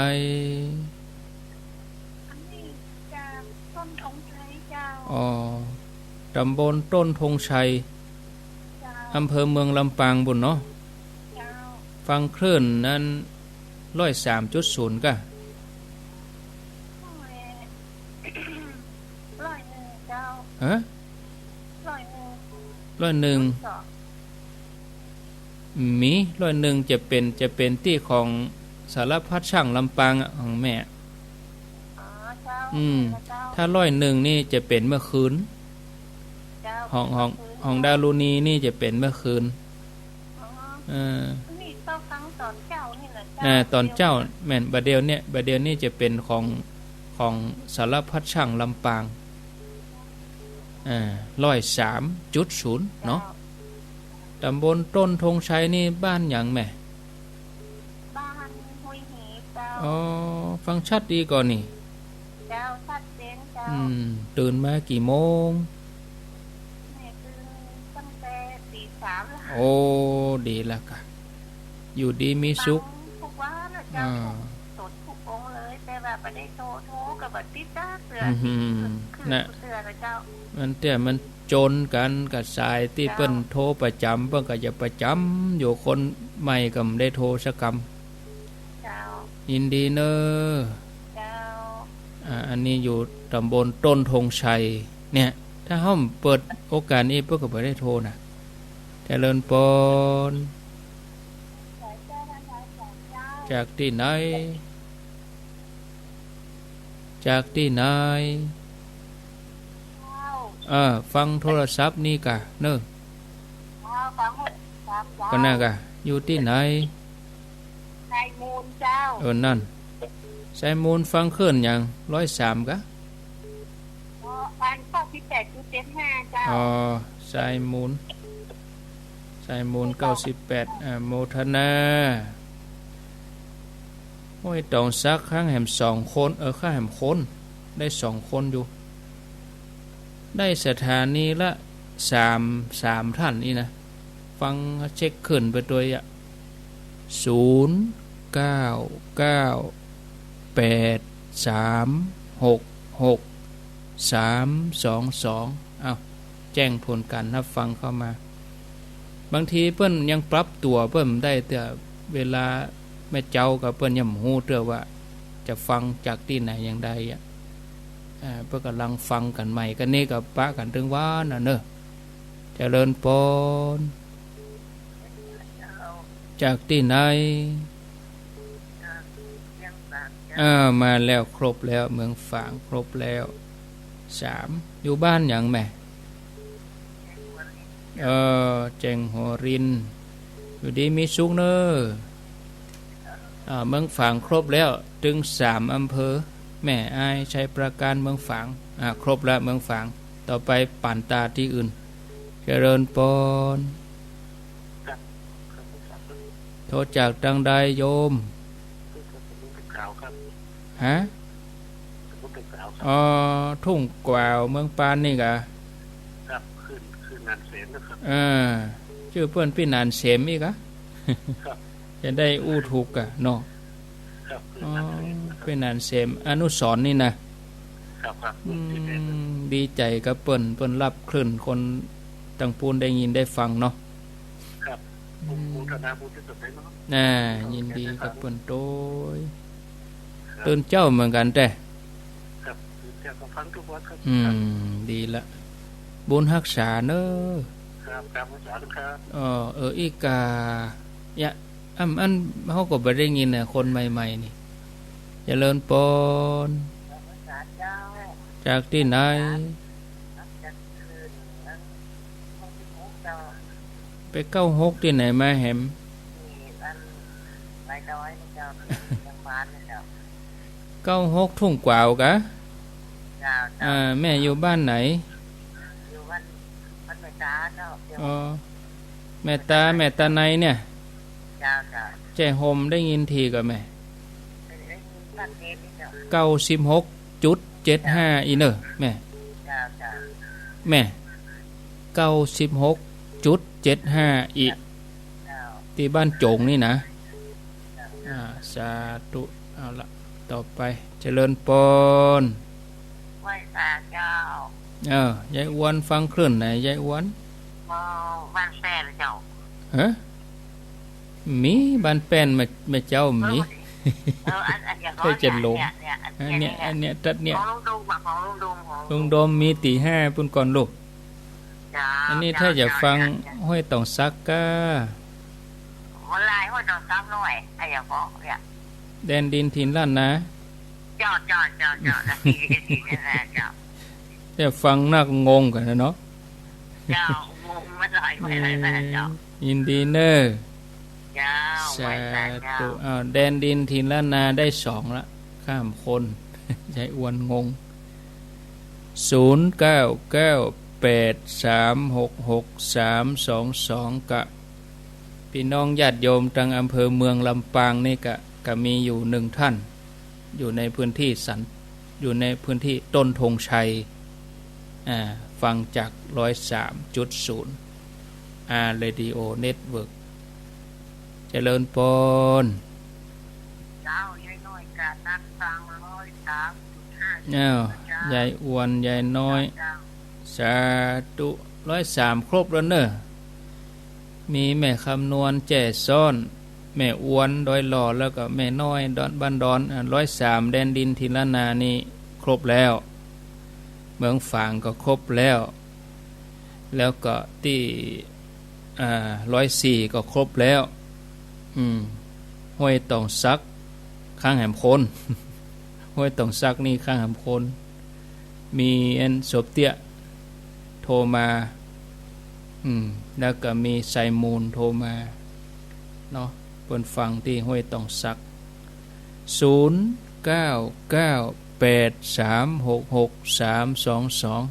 อันนี้จากต้นธงชัยเจ้า อ๋อ ตำบลต้นธงชัย เจ้า อำเภอเมืองลำปางปู้นเนาะ เจ้า ฟังคลื่นนั้น ร้อยสามจุดศูนย์ ก่ะ ร้อย ร้อยหนึ่งเจ้า ฮะ ร้อยหนึ่ง ร้อยหนึ่ง สอง มี ร้อยหนึ่ง จะเป๋น จะเป๋นตี้ของสารพัดช่างลำปางอะ ของแม่ อืม เจ้า ถ้าร้อยหนึ่งนี่จะเป๋นเมื่อคืน เจ้า ของ ของ เมื่อคืน ของดารุณีนี่จะเป๋นเมื่อคืน อ๋อ เออ นี่เจ้าฟังต๋อนเจ๊านี่แหละเจ้า น่ะ ต๋อนเจ๊า เดี๋ยว แม่น บ่าเดี่ยวเนี่ย บ่าเดี่ยวนี่จะเป๋นของ ของสารพัดช่างลำปาง อ่า ร้อยสามจุดศูนย์ เนาะ เจ้า ต๋ำบลต้นธงชัยนี่บ้านหยังแม่ บ้านห้วยหีเจ้า อ๋อ ฟังชัดดีก่อนี่ เจ้า ชัดเจนเจ้า อืม ตื่นมากี่โมง แม่ตื่นตั้งแต่ตีสามแล้ว โอ้ ดีละกะ อยู่ดีมีสุข ฟังทุกวันนะเจ้า อ่า ทุก สดทุกองค์เลย แต่ว่าบ่ได้โทร โทรก็บ่ติดจักเทื่อ อืม คือ น่ะ คือเทื่อนะเจ้า มันเตื้อมันจนกั๋นกับสายตี้ เจ้า เปิ้นโทรประจ๋ำ เปิ้นก็จะประจ๋ำอยู่ คนใหม่ก็บ่ได้โทรสักกำ เจ้า ยินดีเน่อ เจ้า อ่า อันนี้อยู่ต๋ำบลต้นธงชัย เนี่ย ถ้าเฮาเปิดโอกาสนี้เปิ้นก็บ่ได้โทรนะ เจริญปอน จากตี้ไหน จากตี้ไหน เออ ฟังโทรศัพท์นี่กะ เน่อ เจ้า ฟังโทรศัพท์เจ้า ก็นั่นกะ อยู่ตี้ไหน สายมูลเจ้า เออ นั่น สายมูลฟังคลื่นหยัง ร้อยสามกะ อ๋อ อัน เก้าสิบแปดจุดเจ็ดห้าเจ้า อ๋อ สายมูล สายมูล เก้าสิบแปด อ่า โมทนา ห้วยตองสักข้างแหมสองคน เออ ข้างแหมคน ได้สองคนอยู่ ได้สถานีละสาม สามท่านนี่นะ ฟังเช็คคลื่นไปตวยอะ ศูนย์ เก้า เก้า แปด สาม หก หก สาม สอง สอง อ้าว แจ้งผลการฮับฟังเข้ามา บางทีเปิ้นยังปรับตั๋วเปิ้นบ่ได้ แต่เวลาแม่เจ้ากับเปิ้นยังบ่ฮู้เตื้อว่าจะฟังจากตี้ไหนอย่างใดอะ อ่า เปิ้นก่ำลังฟังกั๋นใหม่ ก็นี่ก็ปะกั๋นตึงวานน่ะเน่อ เจริญปอน จากตี้ไหน เอ่อ มาแล้ว ครบแล้ว เมืองฝางครบแล้ว สาม อยู่บ้านหยังแม่ เออ แจ้งหัวริน อยู่ดีมีสุขเน่อ อ่า เมืองฝางครบแล้ว ตึงสามอำเภอ แม่อาย ชัยปราการ เมืองฝาง อ่า ครบแล้วเมืองฝาง ต่อไปป๋านต๋าตี้อื่น เจริญปอน ครับ ครับ โทรจากตางใดโยม ครับ ฮะ อ๋อ ทุ่งกว่าว เมืองปานนี่กะ ครับ ขึ้น ขึ้นนานเสมนะครับ เออ จื้อเปิ้นปี้นานเสมอี้กะ ครับ จะได้อู้ถูกกะเนาะ ครับ ขึ้นนานเสมนะครับ ปี้นานเสม อนุสรณ์นี่นะ ครับ ครับ อืม ดีใจ๋กับเปิ้น เปิ้นฮับคลื่น คนตังปู๊นได้ยินได้ฟังเนาะ ครับ อืม โมทนาบุญตี้สุดเลยเนาะ น่า ยินดีกับเปิ้นโตย ครับ ตื่นเจ๊าเหมือนกั๋นแต๊ ครับ ตื่นเจ๊าก็ฟังกู้วันครับ อืม ครับ ดีละ บุญฮักษาเน่อ ครับ ครับ ฮักษาครับ เออ เออ อี้กา ยะ อ่ำ อันเฮาก็บ่ได้ยินน่ะ คนใหม่ๆ นี่ เจริญปอน ครับ ฮักษาเจ้า จากตี้ไหน จาก ไปเก้าหกตี้ไหนมาแหม เก้าหกทุ่งกว่าวกะ อ่า แม่อยู่บ้านไหน อ๋อ แม่ตา แม่ตาในเนี่ย แจ้ห่มได้ยินทีก่อแม่ เก้าสิบหกจุดเจ็ดห้า อีเน่อแม่ แม่ เก้าสิบหกจุดเจ็ดห้า อี ตี้บ้านโจ๋งนี่นะ อ่า สาธุ เอาละ ต่อไป เจริญปอน ไหว้สาเจ้า เออ ยายอวนฟังคลื่นไหน ยายอวน อ๋อ บ้านแป้นเจ้า ฮะ มีบ้านแป้นแม่ แม่เจ้ามี เออ อัน อันอย่าง ถ้าจะลง เนี่ย เนี่ย อันเนี้ย อันเนี้ย ตัดเนี้ย ของลุงดมอะ ของลุงดม ของลุงดม ลุงดมมีตี้ห้าปู๊นก่อลูก เจ้า อันนี้ถ้าอยากฟัง เจ้า ห้วยตองสักก้า วันลายห้วยตองสักน้อย อะอย่างก็เนี่ย แดนดินถิ่นล้านนา เจ้า เจ้า เจ้า เจ้า ละ ดี ดี นั่นแหละ เจ้า แต่ฟังนักงงกั๋นนะเนาะ เจ้า งงไม่ได้ ไม่ได้ ไม่ได้ เจ้า ยินดีเน่อ เจ้า สาธุ ไหว้สา เจ้า อ้าว แดนดินถิ่นล้านนาได้สองละ ข้ามคน ยายอวนงง ศูนย์เก้าเก้าแปดสามหกหกสามสองสอง กะ ปี้น้องญาติโยมตางอำเภอเมืองลำปางนี่กะ กะมีอยู่หนึ่งท่าน อยู่ในพื้นที่สัน อยู่ในพื้นที่ต้นธงชัย อ่า ฟังจากร้อยสามจุดศูนย์ อาร์ เรดิโอ เน็ตเวิร์ก เจริญปอน เจ้า ยายน้อยกะตักฟังร้อยสามจุดห้า อ้าว เจ้า ยายอวน ยายน้อย เจ้า สาธุ ร้อยสามครบแล้วเน่อ มีแม่คำนวณ แจ้ซ้อน แม่อวน ดอยหล่อ แล้วก็แม่น้อย ดอน บ้านดอน อ่า ร้อยสามแดนดินถิ่นล้านนานี่ครบแล้ว เมืองฝางก็ครบแล้ว แล้วก็ตี้ อ่า ร้อยสี่ก็ครบแล้ว อืม ห้วยตองสัก ข้างแหมคน ห้วยตองสักนี่ข้างแหมคน มีอันสบเตี้ยโทรมา อืม แล้วก็มีไซมูลโทรมา เนาะ เปิ้นฟังตี้ห้วยตองสัก ศูนย์เก้าเก้าแปดสามหกหกสามสองสอง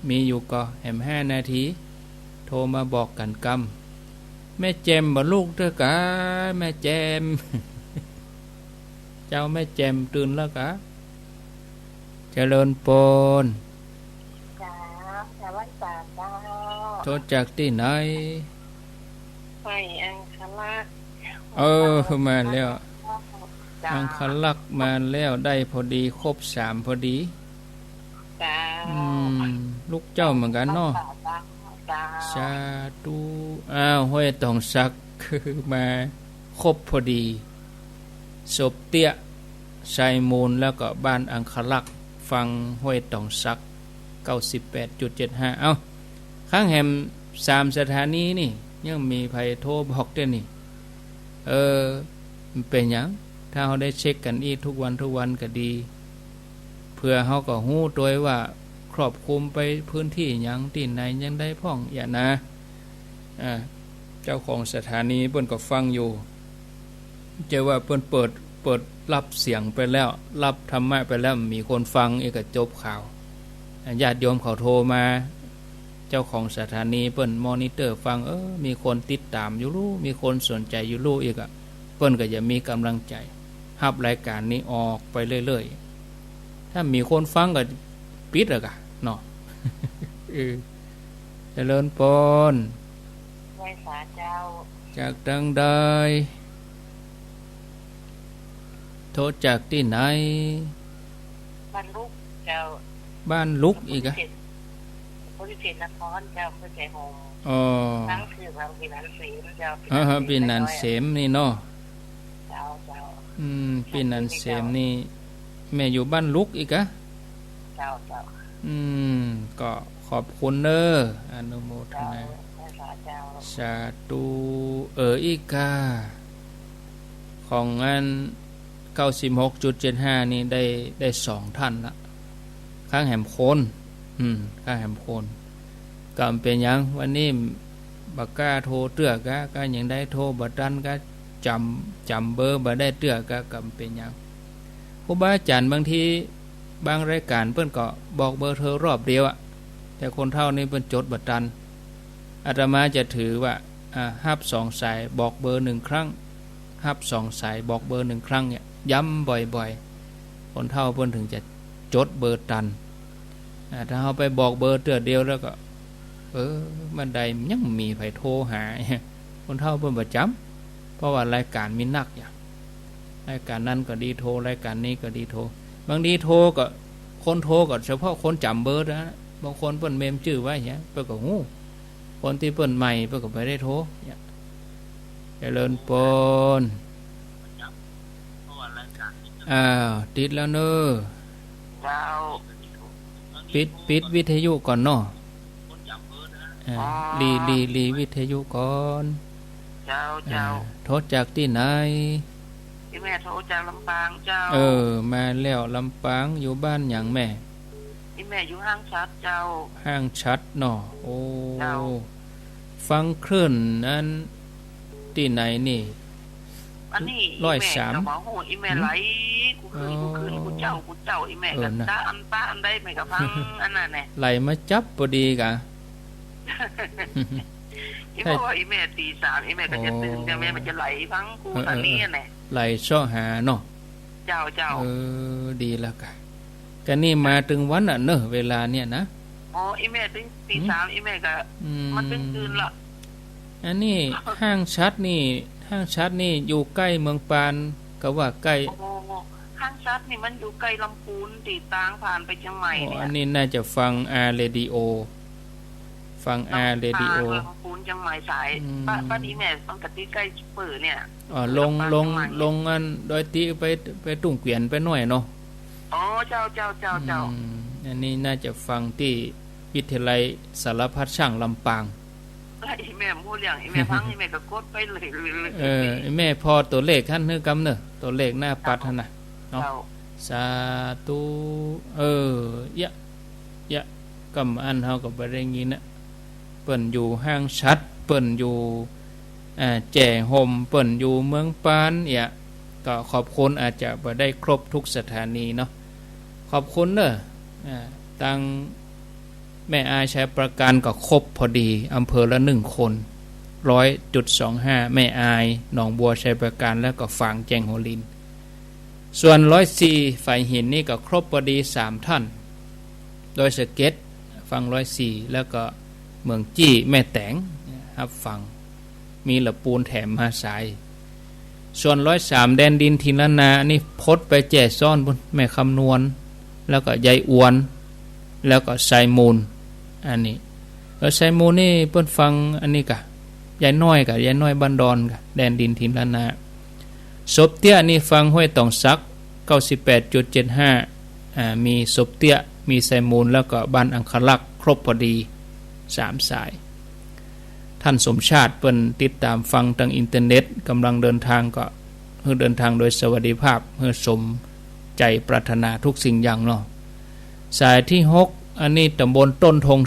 มีอยู่ก่อแหมห้านาที โทรมาบอกกั๋นกำ แม่แจ่มบ่ลุกเตื้อกา แม่แจ่ม เจ้า แม่แจ่มตื่นแล้วกา เจริญปอน เจ้า นมัสก๋านเจ้า โทรจากตี้ไหน ห้วยองครักษ์ เออ มาแล้ว เจ้า องครักษ์มาแล้ว ได้พอดี ครบสามพอดี เจ้า อืม ลูกเจ้าเหมือนกั๋นเนาะ เจ้า สาธุ อ้าว ห้วยตองสัก คือมาครบพอดี สบเตี้ย ไซมูล แล้วก็บ้านองครักษ์ ฟังห้วยตองสัก เก้าสิบแปดจุดเจ็ดห้า เอ้า ข้างแหมสามสถานีนี่ ยังมีใผโทรบอกเตื้อนี่ เออ มันเป๋นหยัง ถ้าเฮาได้เช็คกั๋นอี้ทุกวันทุกวันก็ดี เผื่อเฮาก็ฮู้ตวยว่าครอบคลุมไปพื้นที่หยังตี้ไหนยังได้พ่อง อย่านะ อ่า เจ้าของสถานีเปิ้นก็ฟังอยู่ เจ้าว่าเปิ้นเปิด เปิดรับเสียงไปแล้ว รับธรรมะไปแล้ว มีคนฟังอีกก็จบข่าว อ่า ญาติโยมเขาโทรมา เจ้าของสถานีเปิ้นมอนิเตอร์ฟัง เออ มีคนติดต๋ามอยู่ลู่ มีคนสนใจ๋อยู่ลู่อีกอะ เปิ้นก็จะมีก๋ำลังใจ๋ ฮับรายก๋านนี้ออกไปเรื่อยๆ ถ้ามีคนฟังก็ปิดอะกะ เนาะ เออ เจริญปอน ไหว้สาเจ้า จากตางใด โทรจากตี้ไหน บ้านลุกเจ้า บ้านลุกอีกอะ นครเสนเจ้า เพื่อใจโฮม อ๋อ ตั้งชื่อว่าปี้หนานเสมเจ้า เออ ปี้หนานเสมนี่เนาะ เจ้า เจ้า อืม ปี้หนานเสมนี่ แม่อยู่บ้านลุกอีกอะ เจ้า เจ้า อืม ก็ขอบคุณเน้อ อนุโมทนา เจ้า สาธุ เออ อีกา ของอัน เก้าสิบหกจุดเจ็ดห้า นี่ได้ ได้สองท่านละ ข้างแหมคน อืม ข้างแหมคน ก็บ่เป๋นหยัง วันนี้บ่กล้าโทรเตื้อกะ ก็ยังได้โทรบ่ตันกะ จ๋ำ จ๋ำเบอร์บ่ได้เตื้อกะ ก็บ่เป๋นหยัง ครูบาอาจ๋ารย์บางที บางรายก๋านเปิ้นก็บอกเบอร์โทรรอบเดียวอะ แต่คนเฒ่านี่เปิ้นจดบ่ตัน อาตมาจะถือว่า อ่า ฮับสองสายบอกเบอร์หนึ่งครั้ง ฮับสองสายบอกเบอร์หนึ่งครั้งเนี่ย ย้ำบ่อยๆ คนเฒ่าเปิ้นถึงจะจดเบอร์ตัน อ่า ถ้าเฮาไปบอกเบอร์เตื้อเดียวแล้วก็ เออ บ่าใดยังมีใผโทรหา คนเฒ่าเปิ้นบ่จ๋ำ เพราะว่ารายก๋านมีนักอย่าง รายก๋านนั้นก็ดีโทร รายก๋านนี้ก็ดีโทร บางทีโทรก็ คนโทรก็เฉพาะคนจ๋ำเบอร์เต้านั้น บางคนเปิ้นเมมจื้อไว้เหีย เปิ้นก็ฮู้ คนตี้เปิ้นใหม่เปิ้นก็บ่ได้โทร เนี่ย เจริญปอน อ้าว ติดแล้วเน้อ เจ้า ปิด ปิดวิทยุก่อนเนาะ อ่า อ๋อ หลี หลี หลีวิทยุก่อน เจ้า อ่า เจ้า โทรจากตี้ไหน อีแม่โทรจากลำปางเจ้า เออ มาแล้ว ลำปาง อยู่บ้านหยังแม่ อีแม่อยู่ห้างฉัตรเจ้า ห้างฉัตรเนาะ โอ้ เจ้า ฟังคลื่นอันตี้ไหนนี่ อันนี้ ร้อยสาม อีแม่ก็บ่ฮู้ อีแม่ หืม ไหลกู้คืน อ๋อ กู้คืน กู้เจ๊า กู้เจ๊า อีแม่ เออ ก็ นะ ตะอันตะอันใดแม่ก็ฟัง อันนั้นแหละ ไหลมาจับปอดีกะ อีแม่ว่าอีแม่ตีสาม อีแม่ก็จะตื่น อ๋อ แต่แม่มันจะไหลฟังกู้ เออ ตอนนี้ เออ แหละ ไหลเซาะหาเนาะ เจ้า เจ้า เออ ดีแล้วกะ กะนี่มาตึงวันน่ะเนอะ เวลาเนี่ยนะ อ๋อ อีแม่ตึงตีสาม หืม อีแม่ก็ อืม มันตึงตื่นละ อันนี้ ห้างฉัตรนี่ ห้างฉัตรนี่อยู่ใก้เมืองปาน กะว่าใก้ อ๋อ ห้างฉัตรนี่มันอยู่ใก้ลำพูน ตี้ตางผ่านไปเจียงใหม่ อ๋อ เนี่ย อันนี้น่าจะฟังอาร์เรดิโอ ฟังอาร์เรดิโอ ลำปาง ลำพูน เจียงใหม่สาย อืม บ้าน บ้านอีแม่มันก็ติดใก้เป๋อเนี่ย อ๋อ ลง ลำปาง ลง เจียงใหม่ ลงอันดอยตี้ไป ไปตุ้งเกวียนไปหน้อยเนาะ อ๋อ เจ้า เจ้า เจ้า เจ้า อืม อันนี้น่าจะฟังตี้วิทยาลัยสารพัดช่างลำปาง แล้วอีแม่ฮู้เรื่อง อีแม่ฟัง อีแม่ก็กดไปเลย เออ อีแม่ผ่อตั๋วเลขหั้นหื้อกำเนอะ ตั๋วเลขหน้าปัดหั้นน่ะ เนาะ เจ้า สาธุ เออ เยียะ เยียะ กำอั้นเฮาก็บ่ได้ยินนะ เปิ้นอยู่ห้างฉัตร เปิ้นอยู่ อ่า แจ้ห่ม เปิ้นอยู่เมืองปาน เยียะ ก็ขอบคุณ อาจจะบ่ได้ครบทุกสถานีเนาะ ขอบคุณเนอะ อ่า ตังแม่อายชัยปราการก็ครบพอดี อำเภอละหนึ่งคน ร้อยจุดสองห้า แม่อาย หนองบัว ชัยปราการ แล้วก็ฝางแจ้งหัวลิน ส่วนร้อยสี่ ฝายหินนี่ก็ครบพอดีสามท่าน ดอยสะเก็ด ฟังร้อยสี่ แล้วก็เมืองจี้ แม่แตง ฮับฟัง มีละปูนแถมมาสาย ส่วนร้อยสาม แดนดินถิ่นล้านนา อันนี้พดไปแจ้ซ้อนปู้น แม่คำนวณ แล้วก็ยายอวน แล้วก็ไซมูล อันนี้ เออ ไซมูลนี่เปิ้นฟังอันนี้กะ ยายน้อยกะ ยายน้อยบ้านดอนกะ แดนดินถิ่นล้านนา สบเตี้ยนี่ฟังห้วยตองสัก เก้าสิบแปดจุดเจ็ดห้า อ่า มีสบเตี้ย มีไซมูล แล้วก็บ้านอังครักษ์ ครบพอดี สามสาย ท่านสมชาติเปิ้นติดตามฟังตางอินเทอร์เน็ต กำลังเดินทางก็ หื้อเดินทางโดยสวัสดิภาพ หื้อสมใจ๋ปรารถนาทุกสิ่งอย่างเนาะ สายตี้หก อันนี้ตำบลต้นธง